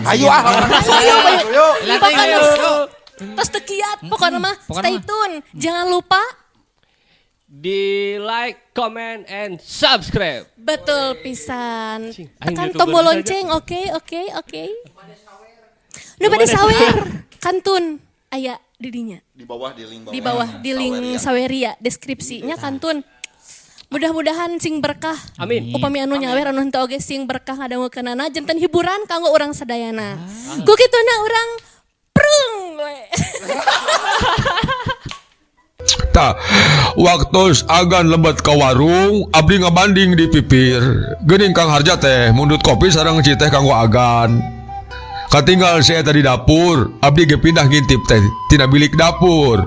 Ayo ah. Ayo, ayo. Lah, Pokoknya ayo. tos teu kiat pokoknya mah Pokoknya stay mah. tune. Jangan lupa Di like, comment, and subscribe. Betul pisan. Cing, aing Tekan YouTuber tombol saja. lonceng, oke, oke, oke. Nu bade sawer, kantun aya di dinya. Di bawah di link bawah. Di bawah di link Saweria. Saweria deskripsinya kantun. Mudah-mudahan sing berkah. Amin. Upami anu nyawer anu henteu oge sing berkah ngadangukeunana janten hiburan kanggo urang sadayana. Ku kituna urang prung we. Tah, waktu agan lebet ke warung, abdi ngabanding di pipir. Geuning Kang Harja teh mundut kopi sareng citeh kanggo agan. Katinggal si eta di dapur, abdi ge pindah ngintip teh tina bilik dapur.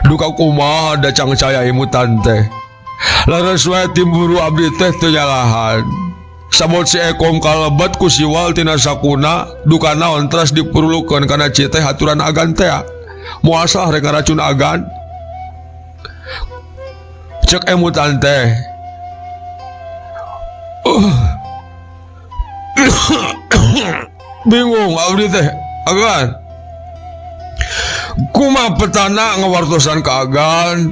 Duka kumaha da cangcaya imutan teh. Leres we timburu abdi teh teu nyalahan. Sabot si Ekom kalebet ku siwal tina sakuna, duka naon teras dipurulukeun kana citeh haturan agan teh. Moal salah rek ngaracun agan. Cek emutan teh. Bingung abdi teh agan. Kumaha petana ngawartosan ka agan.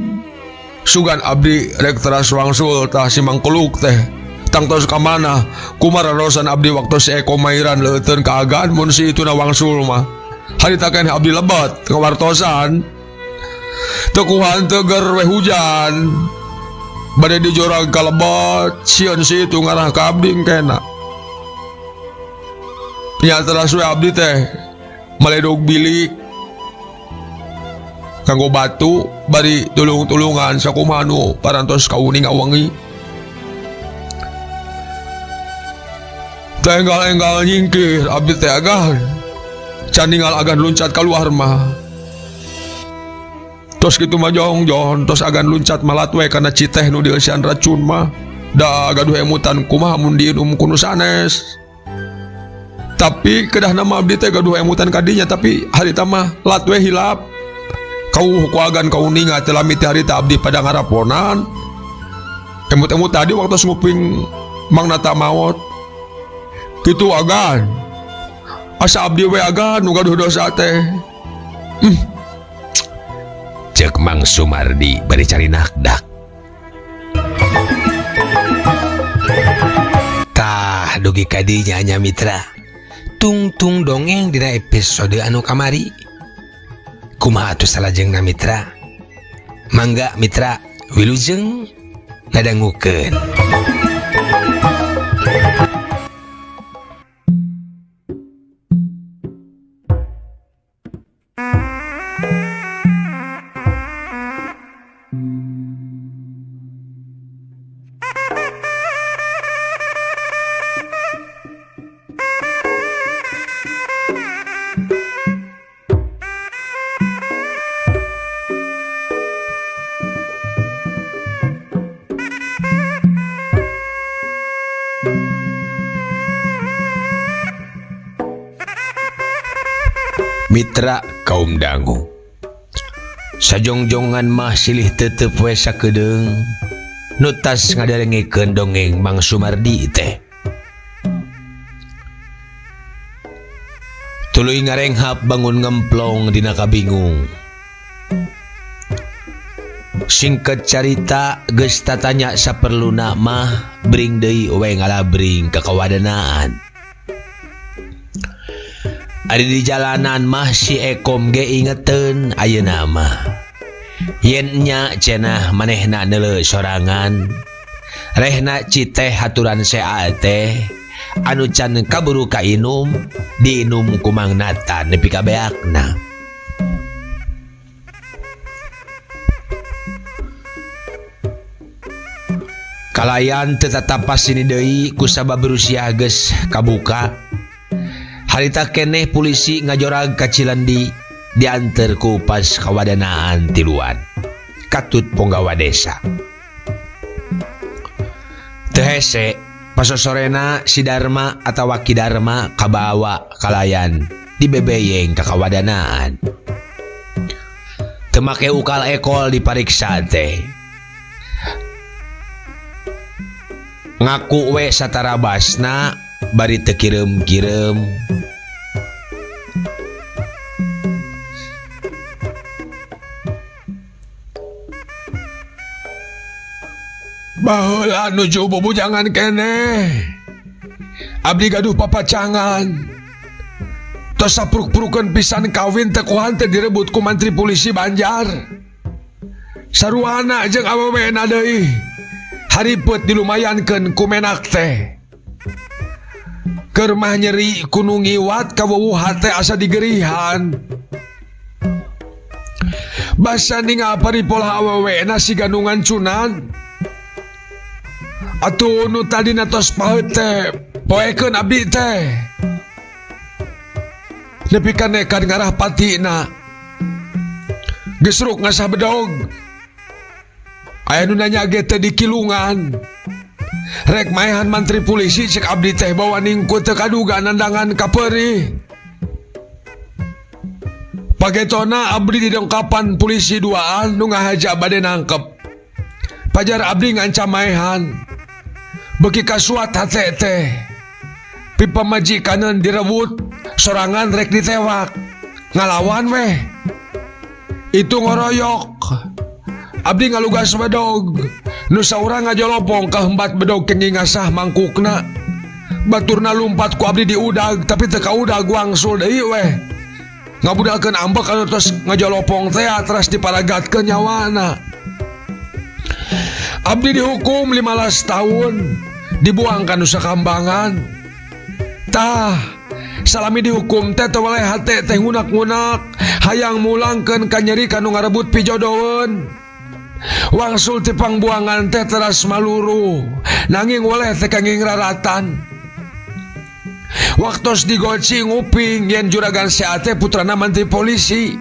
Sugan abdi rek teras wangsul tah si Mangkeluk teh. Tangtos ka mana? Kumaha raraosan abdi waktu si Eko mairan leuteun ka agan mun si ituna wangsul mah. Harita keneh abdi lebet ngawartosan. Tekuhan teger we hujan. Bade dijorag ka lebet sieun si itu ngarah ka abdi engkena. Nya teras we abdi teh maledog bilik kanggo batu bari tulung-tulungan sakumaha nu parantos kauning awengi. Teh enggal-enggal nyingkir abdi teh agan. Can ninggal agan luncat kaluar mah. Tos kitu mah jongjon, tos agan luncat malat we kana citeh nu dieusian racun mah. Da gaduh emutan kumaha mun diinum ku nu sanes. Tapi kedahna mah abdi teh gaduh emutan kadinya, tapi harita mah lat we hilap. Kau ku agan kauninga teh lami teh harita abdi pada ngaraponan. Emut-emut tadi waktu nguping Mang Nata maot. Kitu agan. Asa abdi we agan nu gaduh dosa teh. Cek Mang Sumardi bari cari nakdak. Tah dugi ka dinya nya mitra. Tungtung dongeng dina episode anu kamari. Kumaha atuh salajengna mitra? Mangga mitra wilujeng ngadangukeun. Mitra kaum dangu. Sajongjongan mah silih tetep we sakedeung. Nu tas ngadarengikeun dongeng Mang Sumardi teh. Tuluy ngarenghap bangun ngemplong dina kabingung. Singkat carita geus tatanya saperluna mah bring deui we ngalabring ka kawadanaan. Ari di jalanan mah si Ekom ge ingeteun ayeuna mah. Yen nya cenah manehna neuleuh sorangan. Rehna citeh haturan sea teh anu can kaburu kainum diinum ku Mang Nata nepi ka beakna. Kalayan teu tatapas sini deui kusabab Rusia geus kabuka. Harita keneh polisi ngajorag ka Cilendi dianter ku pas kawadanaan tiluan. Katut ponggawa desa. Teu hese pasosorena si Darma atawa Ki Darma kabawa kalayan dibebeyeng ka kawadanaan. Teu make ukal ekol dipariksa teh. Ngaku we satarabasna bari teu kireum-kireum. Baheula nuju bubujangan keneh. Abdi gaduh papacangan. Tos sapruk-prukeun pisan kawin teu kuhan teh direbut ku mantri polisi Banjar. Saruana jeung awewena deui. Haripet dilumayankeun ku menak teh. Keur mah nyeri ku nu ngiwat kawuwuh hate asa digerihan. Basa ningal paripolah awewena siga nu ngancunan. Atuh nu tadina tos paheut teh poekeun abdi teh. Nepi ka nekat ngarah patina. Gesruk ngasah bedog. Aya nu nanya ge teh dikilungan. Rek maehan mantri polisi cek abdi teh bawa ningku teu kaduga nandangan kapeurih. Pagetona abdi didongkapan polisi duaan nu ngahaja bade nangkep. Pajar abdi ngancam maehan. Beuki kasuat hate teh. Pipamajikaneun direbut, sorangan rek ditewak. Ngalawan weh. Itu ngoroyok. Abdi ngalugas bedog. Nu saurang ngajolopong ka hembat bedog kenging ngasah mangkukna. Baturna lumpat ku abdi diudag tapi teu kaudag wangsul deui weh. Ngabudalkeun ambek anu tos ngajolopong teh teras diparagatkeun nyawana. Abdi dihukum 15 tahun, dibuang ka Nusa Kambangan. Tah, salami dihukum teh teu weleh hate teh ngunak-ngunak, hayang mulangkeun ka nyeri ka nu ngarebut pijodoeun. Wangsul ti pangbuangan teh teras maluruh, nanging weleh teh kenging raratan. Waktos digoci nguping yen juragan sea teh putrana mantri polisi.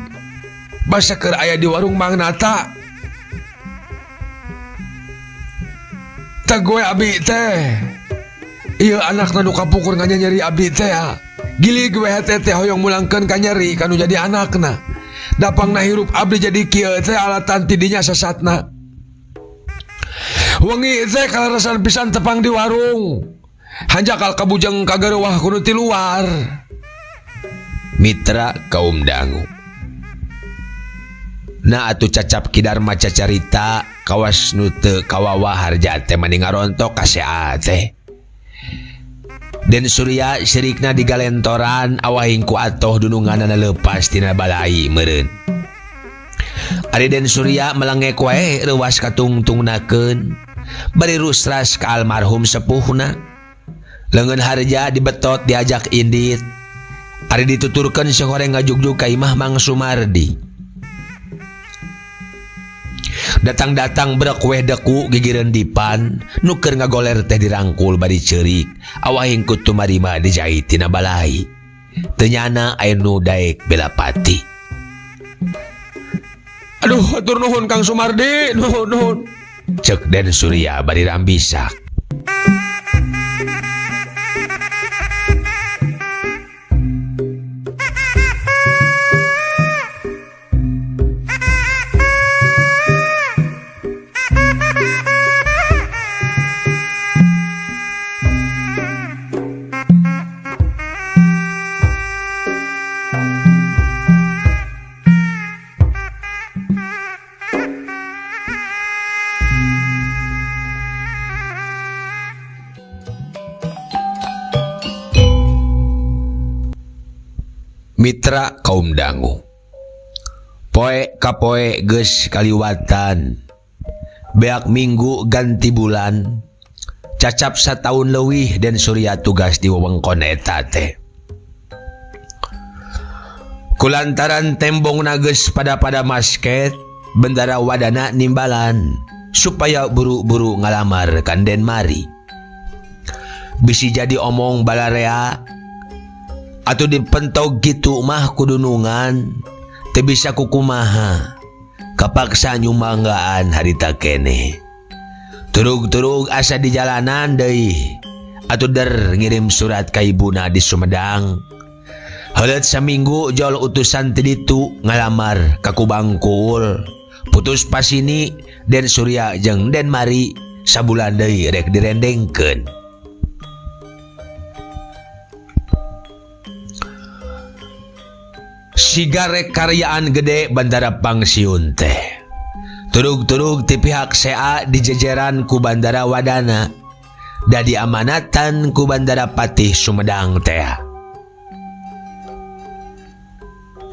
Basa keur aya di warung Mang Nata. Tegoe abi teh. Ieu anakna nu kapungkur nganyeri abdi teh. Gilig we hate teh hoyong mulangkeun ka nyeri kanu jadi anakna. Dapangna hirup abdi jadi kieu teh alatan tidinya sasatna. Wengi teh kaleresan pisan tepang di warung. Hanjakal kabujeng kagareuwah kudu ti luar. Mitra kaum dangu. Nah atuh cacap kidarma cacarita kawas nu teu kawawa harja teh mani ngarontok ka sea teh. Den Surya sirikna digalentoran awahing ku atoh dununganana leupas tina balai meureun. Ari Den Surya melengek wae reuwas katungtungnakeun bari rusras ka almarhum sepuhna. Leungeun harja dibetot diajak indit. Ari dituturkeun sehoreng ngajugjug ka imah Mang Sumardi. Datang-datang brek weh deku gigireun dipan nu keur ngagoler teh dirangkul bari ceurik awahing ku tumarima dijait tina balai. Teu nyana aya nu daek belapati. Aduh, atur nuhun Kang Sumardi, nuhun nuhun. Cek Den Surya bari rambisak. Mitra kaum dangu. Poe kapoe geus kaliwatan. Beak minggu ganti bulan. Cacap sataun leuwih Den Surya tugas di wewengkon eta teh. Kulantaran tembong geus pada-pada masket, bendara wadana nimbalan supaya buru-buru ngalamar kan Den Mari. Bisi jadi omong balarea atuh dipentog kitu mah kudunungan teu bisa kukumaha kapaksa nyumanggaan harita keneh. Turug-turug asa di jalanan deui atuh der ngirim surat ka ibuna di Sumedang. Heuleut saminggu jol utusan ti ditu ngalamar ka Kubangkul. Putus pasini Den Surya jeung Den Mari sabulan deui rek direndengkeun. Siga rek karyaan gede bandara pangsiun teh. Turug-turug ti pihak SEA dijejeran ku Bandara Wadana da diamanatan ku Bandara Patih Sumedang tea.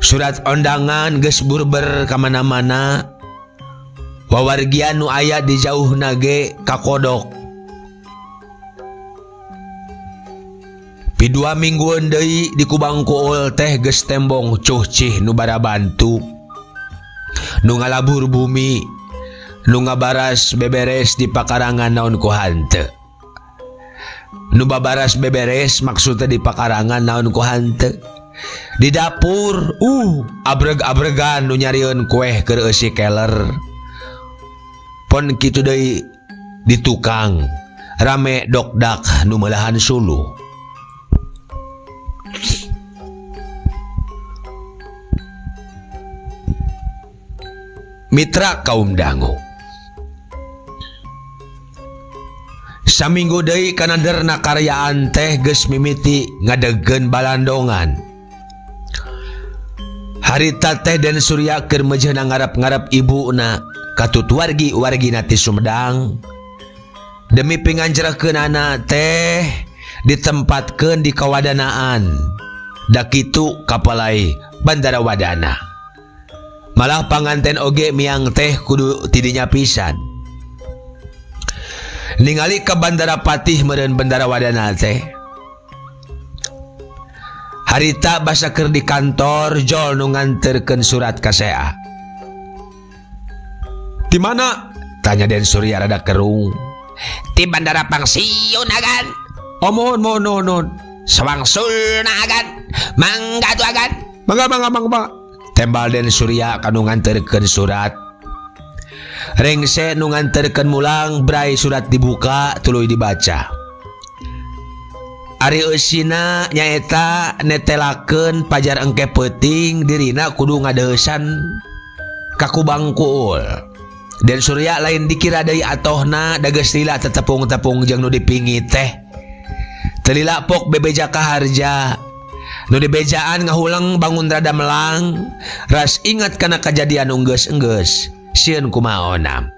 Surat ondangan geus burber ka mana-mana. Wawargian nu aya di jauhna ge kakodok. Pi 2 minggueun deui di Kubang Kuul teh geus tembong cuh cih nu barabantu. Nu ngalabur bumi, nu ngabaras beberes di pakarangan naon ku hanteu. Nu babaras beberes maksudna di pakarangan naon ku hanteu. Di dapur, abreg-abregan nu nyarieun kueh keur eusi keler. Pon kitu deui di tukang, rame dokdak nu meulahan suluh. Mitra kaum dangu. Saminggu deui kana derna karyaan teh geus mimiti ngadegkeun balandongan. Harita teh Den Surya keur mejeuna ngarep-ngarep ibuna katut wargi-wargina ti Sumedang. Demi pinganjrekeunana teh ditempatkeun di kawadanaan. Da kitu kapalai Bandara Wadana. Malah panganten oge miang teh kudu tidinya pisan. Ningali ke Bandara Patih meureun Bandara Wadana teh. Harita basa keur di kantor jol nu nganterkeun surat ka SEA. Di mana? Tanya Den Surya rada kerung. Di Bandara Pangsiun agan. Oh, mohon, mohon, mohon, mohon. Sawangsulna agan. Mangga tu agan. Mangga, mangga, mangga, mangga. Tembal Den Surya kanu nganterkeun surat. Rengse nu nganterkeun mulang brai surat dibuka tuluy dibaca. Ari eusina nyaeta netelakeun pajar engke peuting dirina kudu ngadeusan ka Kubang Kuul. Den Surya lain dikira deui atohna da geus lila tetepung-tepung jeung nu dipingit teh. Teu lila pok bebeja kaharja. Nu dibejaan ngahuleng bangun rada melang, ras ingat kana kajadian unggeus-enggeus, sieun kumaha onam.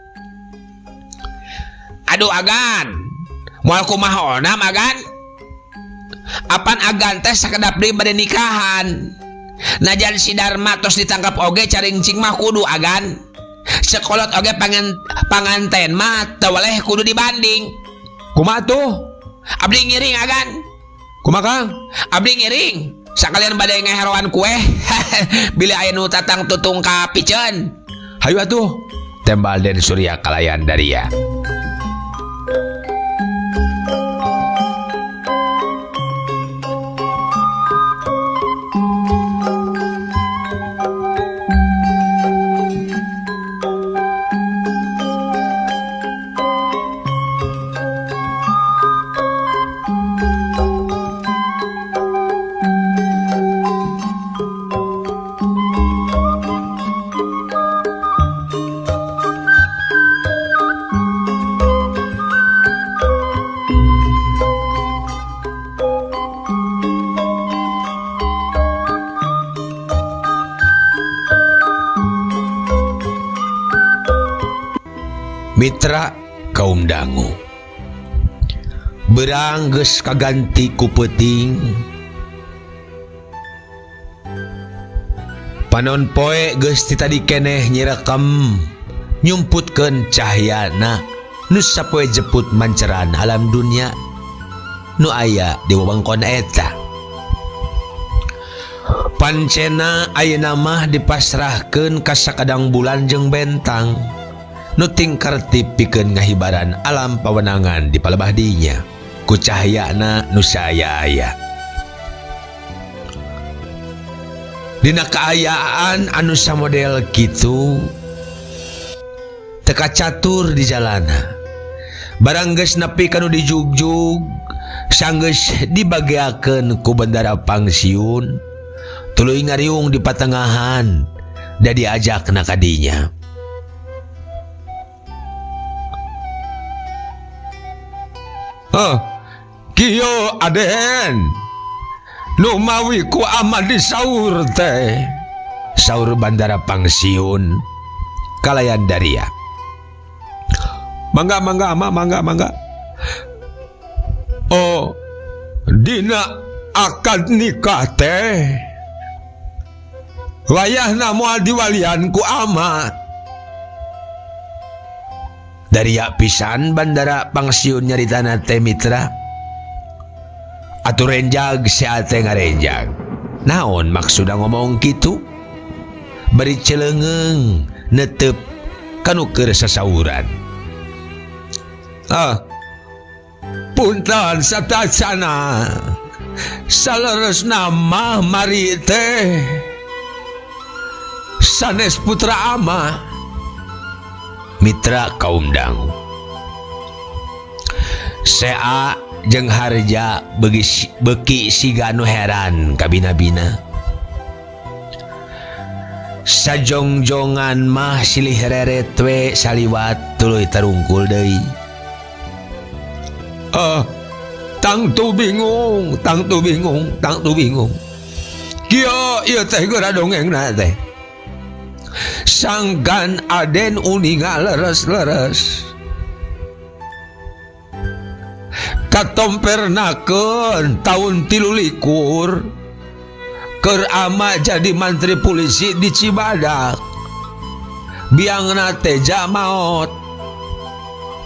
Aduh agan, moal kumaha onam agan? Apan agan teh sakedap deui bade nikahan. Najan si Darma tos ditangkap oge caringcing mah kudu agan. Sekolot oge panganten mah teu weleh kudu dibanding. Kumaha tuh? Abdi ngiring agan. Kumaha Kang? Abdi ngiring. Sakalian bade ngeheroan kue. Bilih aya nu tatang tutung ka piceun. Hayu atuh. Tembal Den Surya kalayan daria. Mitra kaum dangu berang geus kaganti ku peuting. Panon poe geus ti tadi keneh nyirekem nyumputkeun cahyana nu sapoe jeput manceran alam dunia nu aya di wewengkon eta. Pancena ayeuna mah dipasrahkeun ka sakadang bulan jeung bentang nu tingkarti pikeun ngahibaran alam pawenangan di palebah dinya ku cahyana nu saaya-aya. Dina kaayaan anu samodel kitu teka catur di jalana. Barang geus nepi kanu dijugjug sanggeus dibageakeun ku Bendara Pangsiun tuluy ngariung di patengahan da diajakna ka dinya. Kieu Aden nu mawi ku ama disaur teh, saur Bandara Pangsiun. Kalayan Daria. Mangga mangga ama mangga mangga. Oh, dina akad nikah teh wayahna moal diwalian ku ama. Daria pisan bandara pangsiun nyaritana teh mitra. Atuh renjag si ate ngarenjag. Naon maksudna ngomong kitu? Bari celeungeung netep kanu keur sasauran. Ah, punten satacana. Saleresna mah mari teh sanes putra ama. Mitra kaum dangu. Sea jeung Harja beki siga nu heran kabina-bina. Sajongjongan mah silih reret we saliwat tuluy tarungkul deui. Tangtu bingung, tangtu bingung, tangtu bingung. Kieu ieu teh geura dongengna teh. Sangkan Aden uninga leres-leres. Katompernakeun tahun 23 keur ama jadi mantri polisi di Cibadak. Biangna teh maot.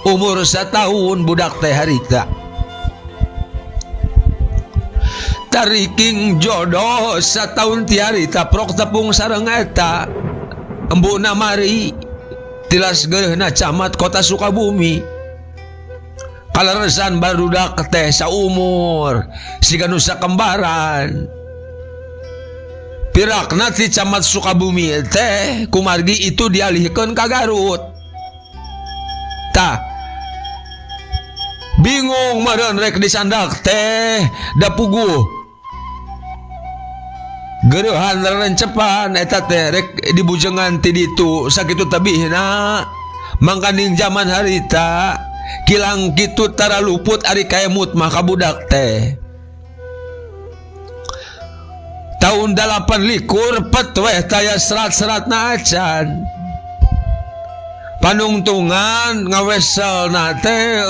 Umur satahun budak teh harita. Tariking jodoh satahun ti harita prok tepung sareng eta. Embuna mari tilas geureuhna camat kota Sukabumi. Kaleresan barudak teh saumur siga nu sakembaran. Pirakna ti camat Sukabumi teh kumargi itu dialihkeun ka Garut. Tah bingung meureun rek disandak teh da puguh. Geureuhan rencepan eta teh rek dibujengan ti ditu sakitu tebihna. Mangkaning jaman harita kilang kitu tara luput ari kaemut mah ka budak teh. Tahun 28 pet weh taya serat-seratna acan. Panungtungan ngaweselna teh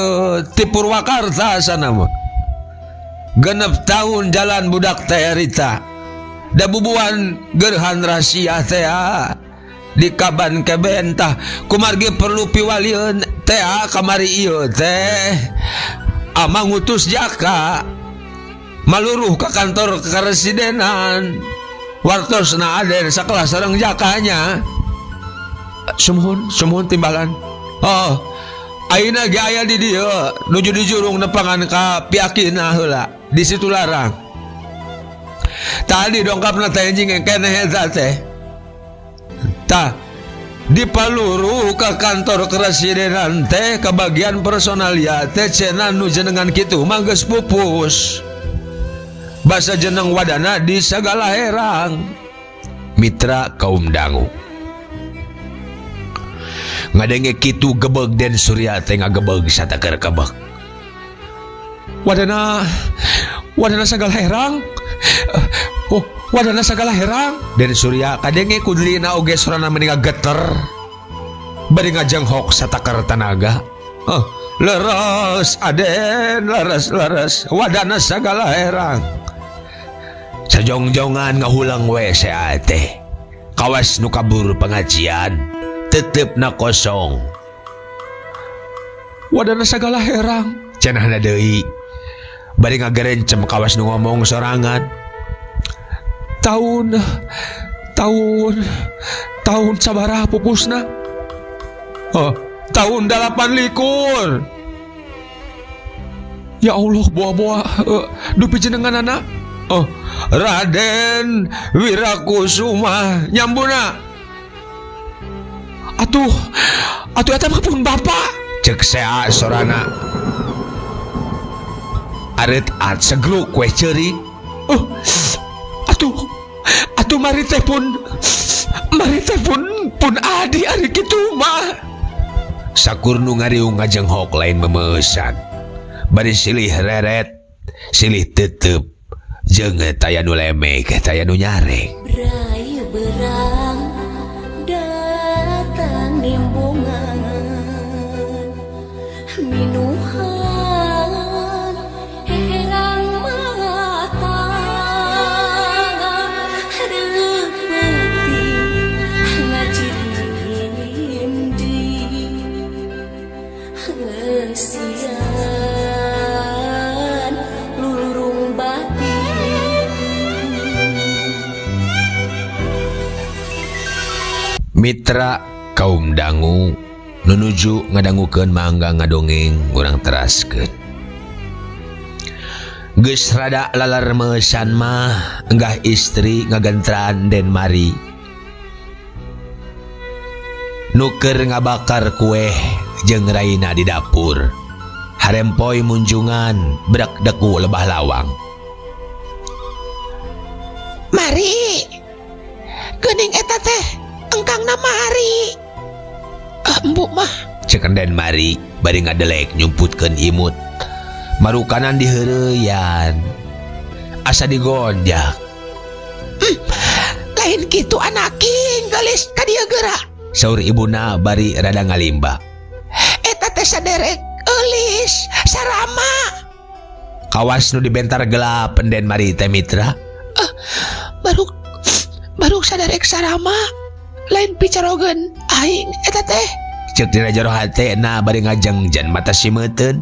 ti Purwakarta sana mah. 6 tahun jalan budak teh harita. Da bubuhan gerhan rahasia teh di kaban keben tah kumargi perlu piwalieun teh kamari ieu teh ama ngutus jaka maluruh ka kantor karesidenan wartosna Aden sakelas sareng jakanya. Sumuhun sumuhun timbalan. Oh, ayeuna ge aya di dieu nuju di jurung nepangan ka piakina heula di situ larang. Tadi dongkapna teh anjing keneh eta teh. Tah dipaluruh ka kantor keresidenan teh ka bagian personalia teh cenah nu jenengan kitu mah geus pupus. Basa jeneng wadana di sagala herang. Mitra kaum dangu. Ngadenge kitu gebeg Den Surya teh ngagebeg sataker kebek. Wadana wadana sagala herang. Oh, wadana sagala herang. Den Surya kadenge kudlina oge sorana meni ngageter. Bari ngajenghok sataker tanaga. Oh, leres Aden, leres leres wadana sagala herang. Sajongjongan ngahulang we sea teh. Kawas nu kabur pengajian tetepna kosong. Wadana sagala herang. Cenahna deui. Bari ngagerencem kawas nu ngomong sorangan. Tahun tahun tahun sabaraha pupusna? Oh, tahun 28. Ya Allah, buah-buah dupi jenengan anak. Oh, Raden Wirakusuma nyambuna. Atuh, atuh eta mah pun bapak. Cek sea sorana. Aret at segruk we ceurik. Oh, atuh, atuh mari teh pun pun adi ari kitu mah. Sakur nu ngariung ngajenghok lain memeusan. Bari silih reret, silih tetep jeung taya nu lemek, taya nu nyarek. Berayu berang datang. Mitra kaum dangu nu nuju ngadangukeun mangga ngadongeng urang teraskeun. Geus rada lalarmeusan mah enggah istri ngagentran Den Mari. Nu keur ngabakar kueh jeung raina di dapur. Harempoy munjungan berak deku lebah lawang. Mari. Geuning eta teh engkang na mari. Embuk mah cek Den Mari bari ngadelek nyumputkeun imut. Marukanan diheureuyan. Asa digonjak. Lain kitu anaking geulis ka dieu geura. Saur ibuna bari rada ngalimba. Eta teh saderek eulis sarama. Kawas nu dibentar gelap Den Mari teh mitra. Baru saderek sarama lain picarogeun aing eta teh. Cek dina jero hate na bari ngajengjen mata simeuteun.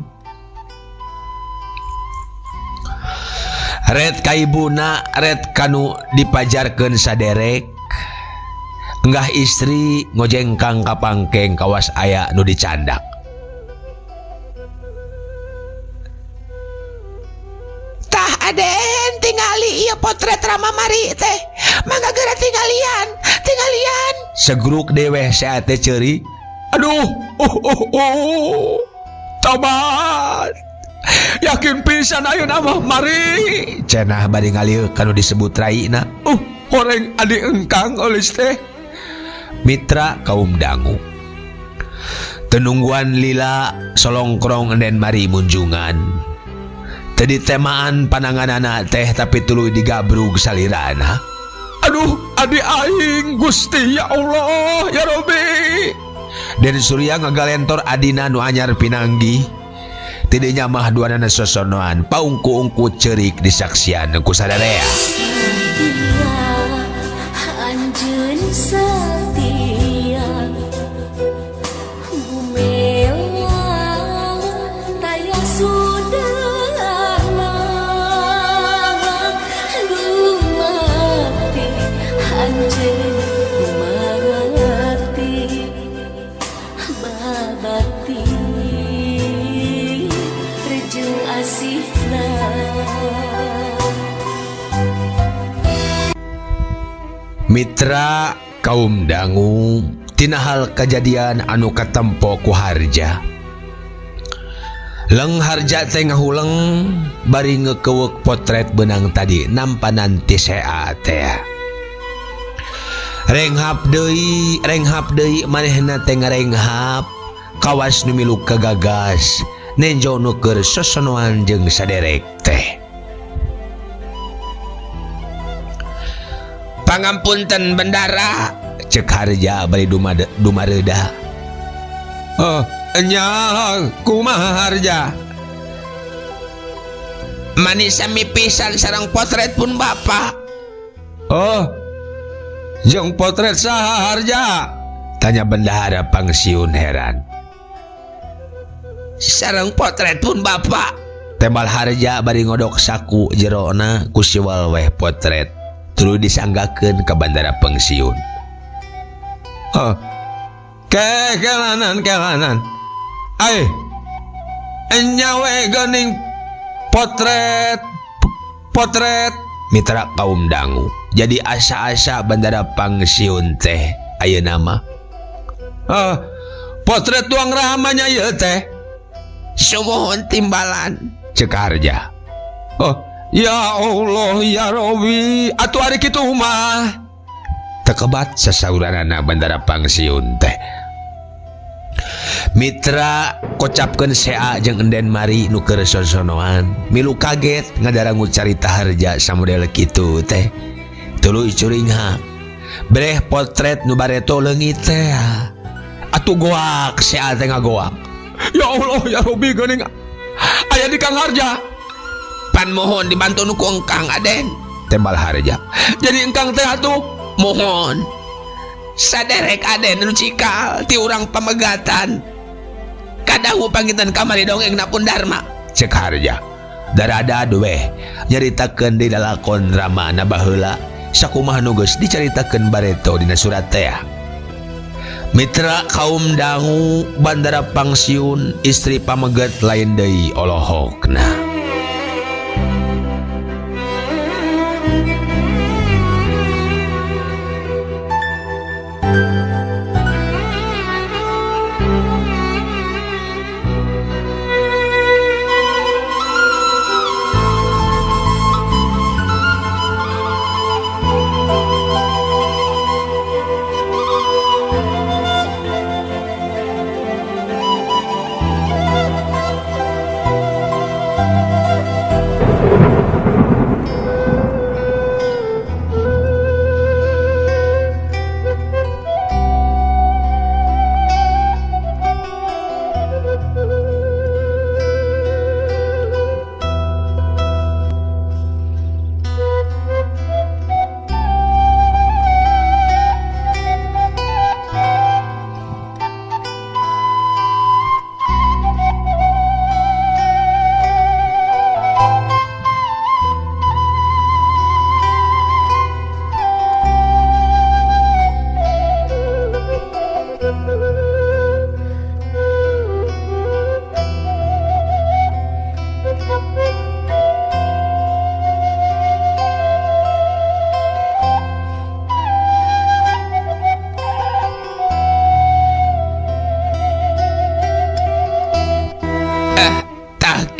Red ka ibuna red kanu dipajarkeun saderek. Enggah istri ngojengkang ka pangkeng kawas aya nu dicandak. Tah aden tingali ieu potret Rama Mari teh. Mangga geura tinggalian, tinggalian. Segruk dewe saat teh ceuri. Aduh, tobat. Yakin pisan ayeuna mah Mari. Cenah bari ngalieu kanu disebut raina. Horeng adi engkang eulis teh. Mitra kaum dangu. Tenungguan lila solongkrong Den Mari munjungan. Teu ditemaan pananganana teh tapi tuluy digabrug salirana. Aduh, adi aing Gusti ya Allah ya Rabbi. Den Surya ngagalentor adina nu anyar pinanggih. Tidinya mah duanana sosonoan paungku-ungku ceurik disaksian ku sadarea. Anjeun satia gumewa taya sudahna lumati anjeun gumarti babati rejeng asihna. Mitra kaum dangu tina hal kejadian anu katempo ku Harja. Leng Harja teh ngahuleng bari ngekeuweuk potret benang tadi nampanan ti sea teh. Renghap deui manehna teh ngarenghap kawas nu milu kagagas nenjo nu keur sosonoan jeung saderek teh. Pangampunten bendara cek Harja bari dumareuda. Oh, nya kumaha Harja? Manis sami pisan sareng potret pun bapak. Oh, jeung potret saha Harja? Tanya bendahara pangsiun heran. Sareng potret pun bapak. Tembal Harja bari ngodok saku jerona ku siwal weh potret. Tuluy disanggakeun ka bandara pensiun. Oh, kelanan. Ai, nyawe geuning potret. Mitra kaum dangu. Jadi asa-asa bandara pangsiun teh ayeuna mah. Potret tuang ramanya ieu teh. Sumuhun timbalan cek Harja. Oh, ya Allah ya Rabbi, atuh ari kitu mah. Tekebat sasauranana bandara pangsiun teh. Mitra kocapkeun sea jeung Enden Mari nu keur sosonoan. Milu kaget ngadarangu carita Harja samodel kitu teh. Tuluy curinghak. Breh potret nu bareto leungit teh. Atuh goak sea teh ngagoak. Ya Allah ya Rabbi geuning aya di Kang Harja. Pan mohon dibantu nu ku engkang aden. Tembal Harja. Jadi engkang teh atuh mohon. Saderek aden nu cikal ti urang pamegatan. Kadahu panginten kamari dongeng na pun Dharma. Cek Harja. Darada weh nyaritakeun di lalakon drama na baheula sakumaha nu geus dicaritakeun bareto dina surat teh. Mitra kaum dangu bandara pangsiun istri pameget lain deui olohok-na.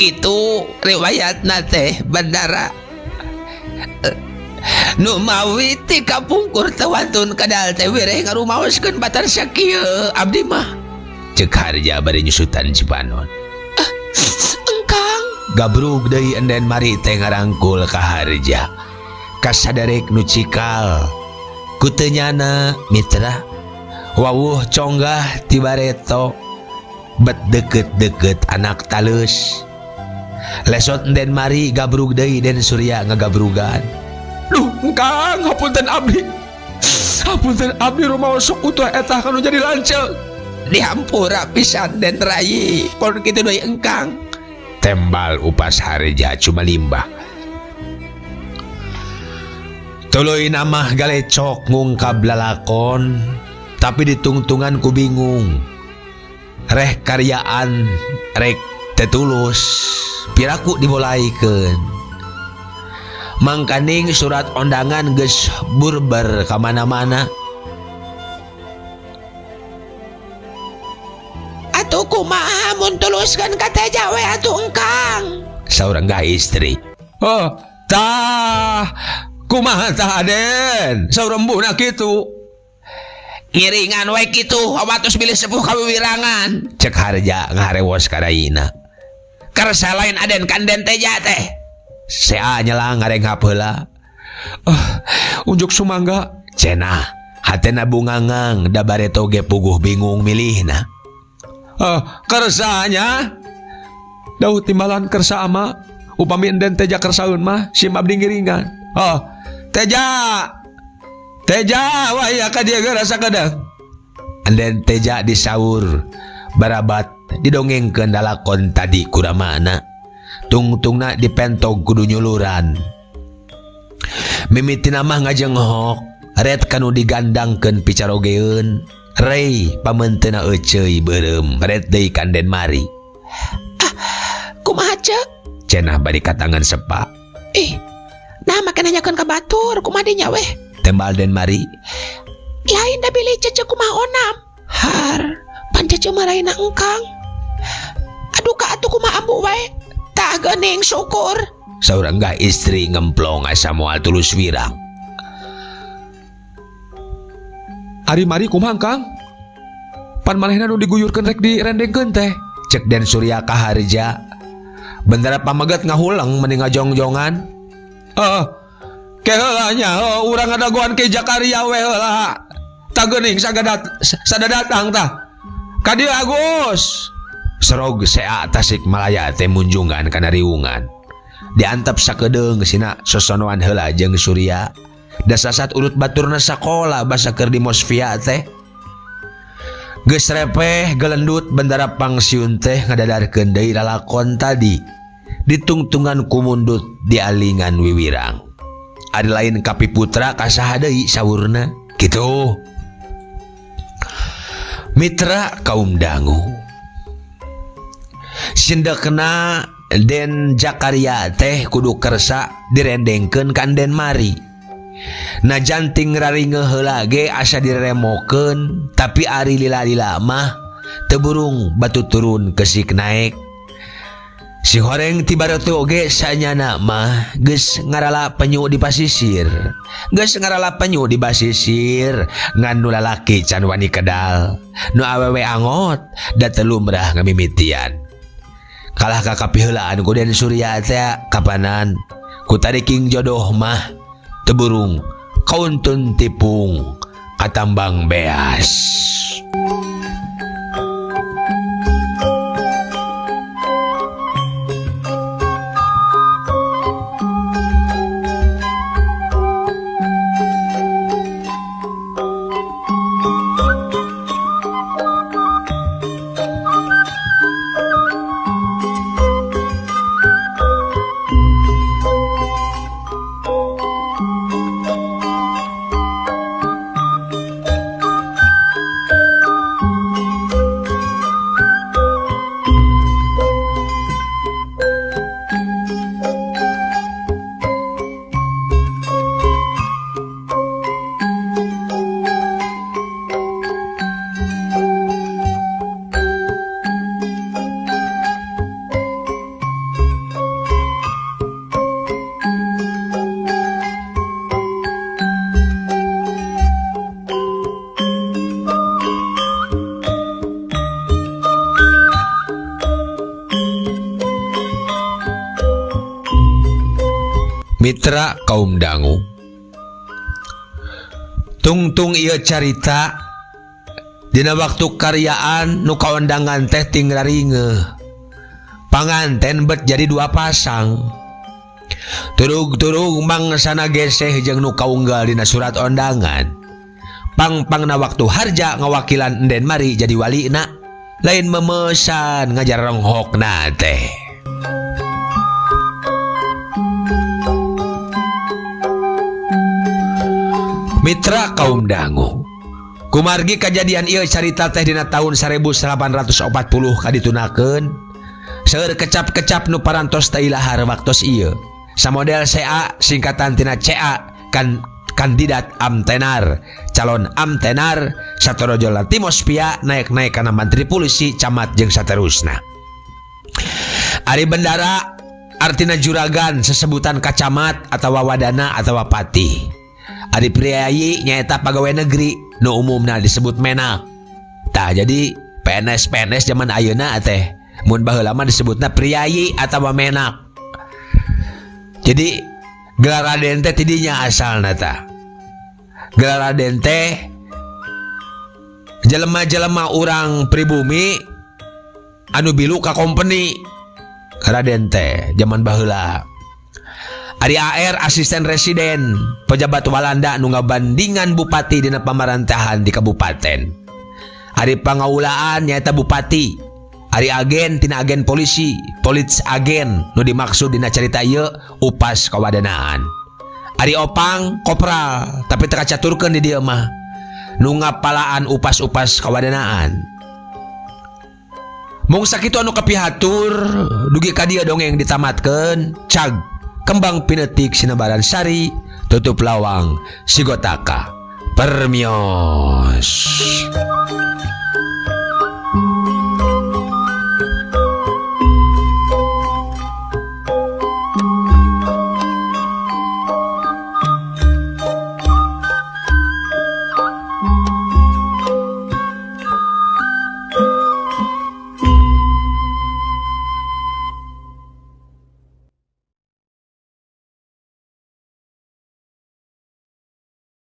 Gitu riwayatna teh bandara nu mawi ti kapungkur teu wantun kadal teh wireh ngarumaoskeun batar sakieu abdi mah Cek harja bari nyusutan Cipanon. Engkang Gabrug deui enden mari teh ngarangkul ka harja. Kasaderek nu cikal. Ku teu nyana mitra. Wawuh conggah ti bareto. Bet deket-deket anak talus. Lesot enden mari gabrug deui Den Surya ngagabrugan. Duh, Kang, hapunten abdi. Hapunten abdi rumaos sok utuh eta kanu jadi lanceuk. Dihampura pisan Den Rayi. Pon kitu deui engkang. Tembal upas harja cuma limbah. Tuluy namah galecok ngungkap lalakon, tapi ditungtungan ku bingung. Reh karyaan rek tetulus piraku dimulaikeun. Mangkaning surat ondangan geus burber ka mana-mana. Atuh kumaha mun tuluskeun ka Teja we atuh engkang. Saur enggah istri. Oh, tah kumaha tah Aden? Saur embuhna kitu. Ngiringan we kitu, hawatos bilih sepuh kawiwirangan. Cek harja ngaharewos ka rayina. Karsa lain Aden kan Den Teja teh. Sea nyelang ngarenghap heula. Ah, unjuk sumangga. Cenah, hatena bungangang da bareto ge puguh bingung milihna. Ah, kersanya. Dauh timbalan kersa ama. Upami enden Teja kersaeun mah sim abdi ngiringan. Oh, Teja. Teja wah ya ka dieu ge rasa kadang. Enden Teja disaur barabat didongengkeun lalakon tadi kuramana. Tungtungna dipentog kudu nyuluran. Mimitina mah ngajenghok, ret kanu digandangkeun picarogeun. Rey pamenteuna euceuy beureum, ret deui kan Den Mari. Ah, kumaha ceuk? Cenah bari katangan sepa. Ih, nah make nanyakeun ka batur, kumaha dinya weh? Tembal Den Mari. Lain da bilih cece kumaha onam. Har, pan cece mah lainna engkang. Aduh ka atuh kumaha ambu wae. Tah geuning syukur. Saur enggah istri ngemplong asa moal tulus wirang. Ari mari kumaha Kang? Pan manehna nu diguyurkeun rek direndengkeun teh. Cek Den Surya ka harja. Bendera pameget ngahulang mending ngajongjongan. Heeh. Ke heula nya, urang ngadagoan ke Jakaria we heula. Tah geuning sada datang tah. Ka dieu Agus. Serog sea Tasikmalaya teh munjungan kana riungan. Diantep sakedeung sina sosonoan heula jeung Surya. Da sasat urut baturna sakola basa keur di Mosfia teh. Geus repeh gelendut bendara pangsiun teh ngadadarkeun deui lalakon tadi. Ditungtungan kumundut dialingan wiwirang. Ari lain kapi putra ka saha deui saurna. Kitu. Mitra kaum dangu sindekna Den Jakaria teh kudu kersa direndengkeun ka Den Mari. Najan ting raringeuh heula ge asa diremokeun, tapi ari lila-lila mah teu burung batu turun kesik naek. Si horeng ti bareto oge sanyana mah geus ngarala penyu di pasisir. Geus ngarala penyu di basisir, ngan nu lalaki can wani kedal. Nu awewe angot da teu lumrah ngamimitian. Kalah ka kapiheulaan ku Den Surya teh kapanan ku tariking jodoh mah teu burung kauntun tipung katambang beas. Mitra kaum dangu tungtung ieu carita dina waktu karyaan nu kaondangan teh ting raringeuh. Panganten bet jadi dua pasang. Turug-turug mangsana geseh jeung nu kaunggal dina surat ondangan. Pang-pangna waktu harja ngawakilan Enden Mari jadi walina, lain memesan ngajar ronghokna teh. Mitra kaum dangu kumargi kajadian ieu carita teh dina tahun 1840 kaditunakeun seueur kecap-kecap nu parantos teh ilahar waktos ieu samodel CA singkatan tina CA kan kandidat amtenar calon amtenar satorojo Timospia naik-naik kana mantri polisi camat jeung saterusna. Ari bendara artina juragan sesebutan kacamat atawa wadana atawa patih. Ari priayi nyaeta pegawai negeri nu umumna disebut menak. Tah jadi PNS PNS zaman ayeuna teh mun baheula mah disebutna priayi atawa menak. Jadi gelar raden teh tidinya asalna tah. Gelar raden teh jelema-jelema urang pribumi anu bilu ka company raden teh zaman baheula. Ari AR asisten residen pejabat Walanda nu ngabandingan bupati dina pamarantahan di kabupaten. Ari pangaulaan nyaeta bupati. Ari agen tina agen polisi, polits agen nu dimaksud dina carita ieu upas kawadanaan. Ari opang kopral tapi teu kacaturkeun di dieu mah nu ngapalaan upas-upas kawadanaan. Mung sakitu anu kapihatur dugi ka dieu dongeng ditamatkeun cag kembang pinetik sinabaran sari tutup lawang sigotaka permios.